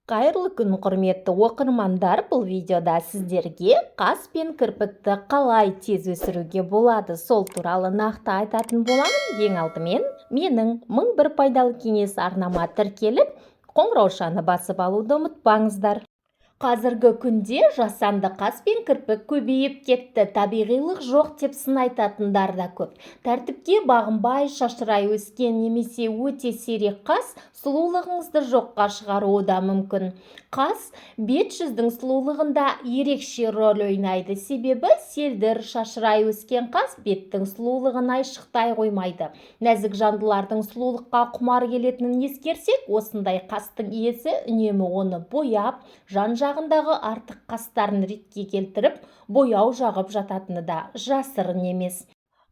Қайырлы күн, құрметті оқырмандар! Бұл видеода сіздерге қас пен кірпікті қалай тез өсіруге болады, сол туралы нақты айтатын боламын. Ең алдымен менің 1001 пайдалы кеңес арнама тіркеліп, қоңыраушаны басып алуды ұмытпаңыздар. Қазіргі күнде жасанды қас пен кірпік көбейіп кетті. Табиғилық жоқ деп сын айтатындар да көп. Тәртіпке бағынбай шашырай өскен немесе өте сирек қас сұлулығыңызды жоққа шығаруы да мүмкін. Қас бет жүздің сұлулығында ерекше рөл ойнайды. Себебі селдір, шашырай өскен қас беттің сұлулығын айшықтай қоймайды. Нәзік жандылардың сұлулыққа құмар келетінін ескерсек, осындай қастың иесі үнемі оны бояп, жан-жағындағы артық қастарын ретке келтіріп, бояу жағып жататыны да жасырын емес.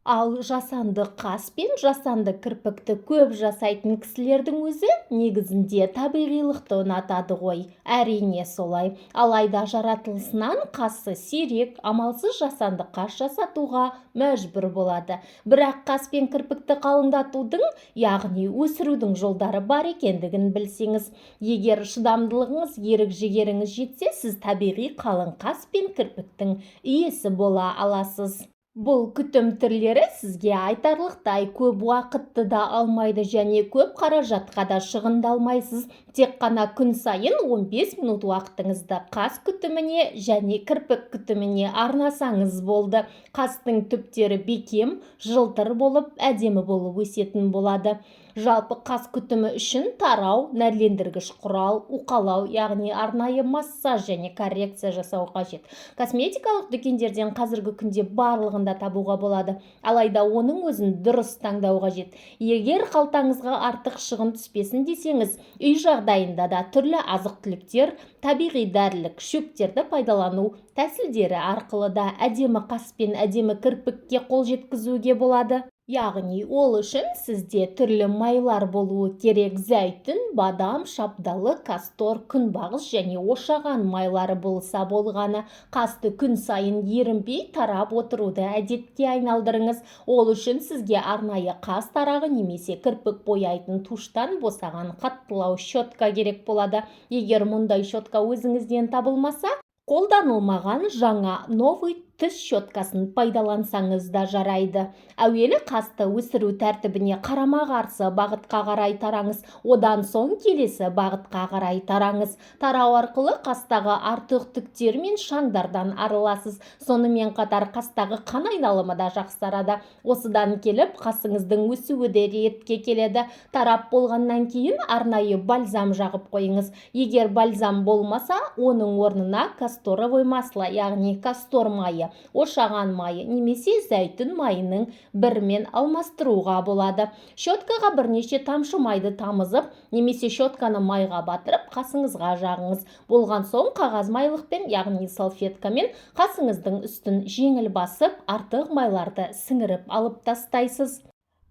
Ал жасанды қас пен жасанды кірпікті көп жасайтын кісілердің өзі негізінде табиғилықты ұнатады ғой. Әрине, солай. Алайда жаратылысынан қасы сирек, амалсыз жасанды қас жасатуға мәжбүр болады. Бірақ қас пен кірпікті қалыңдатудың, яғни өсірудің жолдары бар екендігін білсеңіз, егер шыдамдылығыңыз, ерік-жігеріңіз жетсе, сіз табиғи қалың қас пен кірпіктің иесі бола аласыз. Бұл күтім түрлері сізге айтарлықтай көп уақытты да алмайды және көп қаражатқа да шығындалмайсыз. Тек қана күн сайын 15 минут уақытыңызды қас күтіміне және кірпік күтіміне арнасаңыз болды. Қастың түптері бекем, жылтыр болып, әдемі болып өсетін болады. Жалпы қас күтімі үшін тарау, нәрлендіргіш құрал, уқалау, яғни арнайы массаж және коррекция жасау қажет. Косметикалық дүкендерден қазіргі күнде барлығын да табуға болады. Алайда оның өзін дұрыс таңдау қажет. Егер қалтаңызға артық шығын түспесін десеңіз, үй жағдайында да түрлі азық-түліктер, табиғи дәрілік шөптерді пайдалану тәсілдері арқылы да әдемі қас пен әдемі кірпікке қол жеткізуге болады. Яғни ол үшін сізде түрлі майлар болуы керек: зәйтүн, бадам, шабдалы, кастор, күнбағыс және ошаған майлары болса болғаны. Қасты күн сайын ерінбей тарап отыруды әдетке айналдырыңыз. Ол үшін сізге арнайы қас тарағы немесе кірпік бояйтын туштан босаған қаттылау щетка керек болады. Егер мұндай щетка өзіңізден табылмаса, қолданылмаған жаңа, новый тіс щеткасын пайдалансаңыз да жарайды. Әуелі қасты өсіру тәртібіне қарама-қарсы бағытқа қарай тараңыз, одан соң келесі бағытқа қарай тараңыз. Тарау арқылы қастағы артық түктер мен шаңдардан арыласыз. Сонымен қатар қастағы қан айналымы да жақсарады. Осыдан келіп қасыңыздың өсуі де ретке келеді. Тарап болғаннан кейін арнайы бальзам жағып қойыңыз. Егер бальзам болмаса, оның орнына касторовое масло, яғни кастор майы, ошаған майы немесе зәйтүн майының бірімен алмастыруға болады. Щеткаға бірнеше тамшы майды тамызып немесе щетканы майға батырып, қасыңызға жағыңыз. Болған соң қағаз майлықпен, яғни салфеткамен қасыңыздың үстін жеңіл басып, артық майларды сіңіріп алып тастайсыз.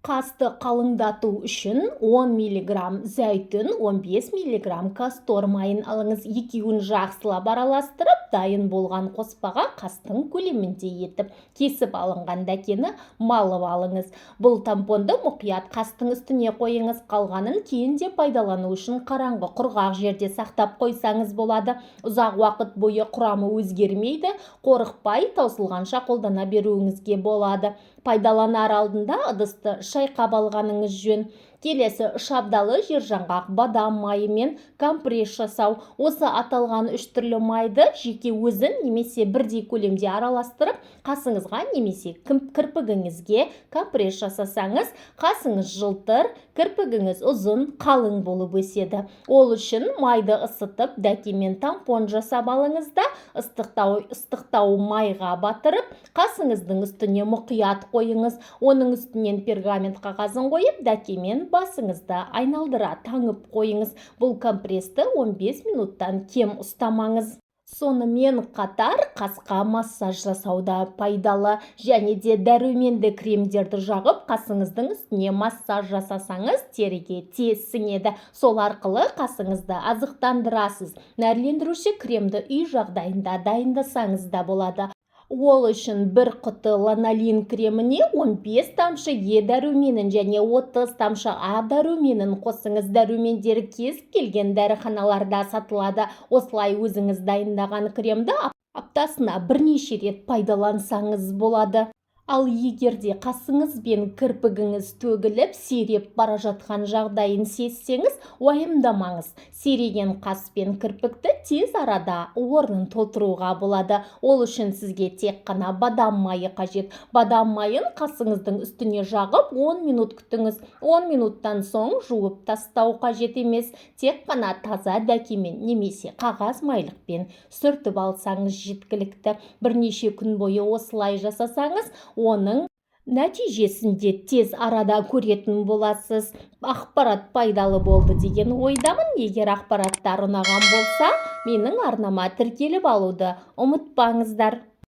Қасты қалыңдату үшін 10 мг зәйтүн, 15 мг кастор майын алыңыз. Екеуін жақсылап араластырып, дайын болған қоспаға қастың көлеміндей етіп кесіп алынған дәкені малып алыңыз. Бұл тампонды мұқият қастың үстіне қойыңыз. Қалғанын кейін де пайдалану үшін қараңғы, құрғақ жерде сақтап қойсаңыз болады. Ұзақ уақыт бойы құрамы өзгермейді, қорықпай таусылғанша қолдана беруіңізге болады. Пайдаланар алдында ыдысты шайқап алғаныңыз жөн. Келесі шабдалы, жержаңғақ, бадам майымен компресс жасау. Осы аталған үш түрлі майды жеке өзін немесе бірдей көлемде араластырып, қасыңызға немесе кірпігіңізге компресс жасасаңыз, қасыңыз жылтыр, кірпігіңіз ұзын, қалың болып өседі. Ол үшін майды ысытып, дәкемен тампон жасап алыңыз да, ыстықтау майға батырып, қасыңыздың үстіне мұқият қойыңыз. Оның үстінен пергамент қағазын қойып, дәкемен басыңызды айналдыра таңып қойыңыз. Бұл компрессті 15 минуттан кем ұстамаңыз. Сонымен қатар қасқа массаж жасау да пайдалы. Және де дәруменді кремдерді жағып, қасыңыздың үстіне массаж жасасаңыз, теріге тез сіңеді. Сол арқылы қасыңызды азықтандырасыз. Нәрлендіруші кремді үй жағдайында дайындасаңыз да болады. Ол үшін бір құты ланолин креміне 15 тамшы Е дәруменін және 30 тамшы А дәруменін қосыңыз. Дәрумендер кез келген дәріханаларда сатылады. Осылай өзіңіз дайындаған кремді аптасына бірнеше рет пайдалансаңыз болады. Ал егер де қасыңыз бен кірпігіңіз төгіліп, сиреп бара жатқан жағдайын сезсеңіз, уайымдамаңыз. Сиреген қас пен кірпікті тез арада орнын толтыруға болады. Ол үшін сізге тек қана бадам майы қажет. Бадам майын қасыңыздың үстіне жағып, 10 минут күтіңіз. 10 минуттан соң жуып тастау қажет емес, тек қана таза дәкемен немесе қағаз майлықпен сүртіп алсаңыз жеткілікті. Бірнеше күн бойы осылай жасасаңыз, оның нәтижесін де тез арада көретін боласыз. Ақпарат пайдалы болды деген ойдамын. Егер ақпараттар ұнаған болса, менің арнама тіркеліп алуды ұмытпаңыздар.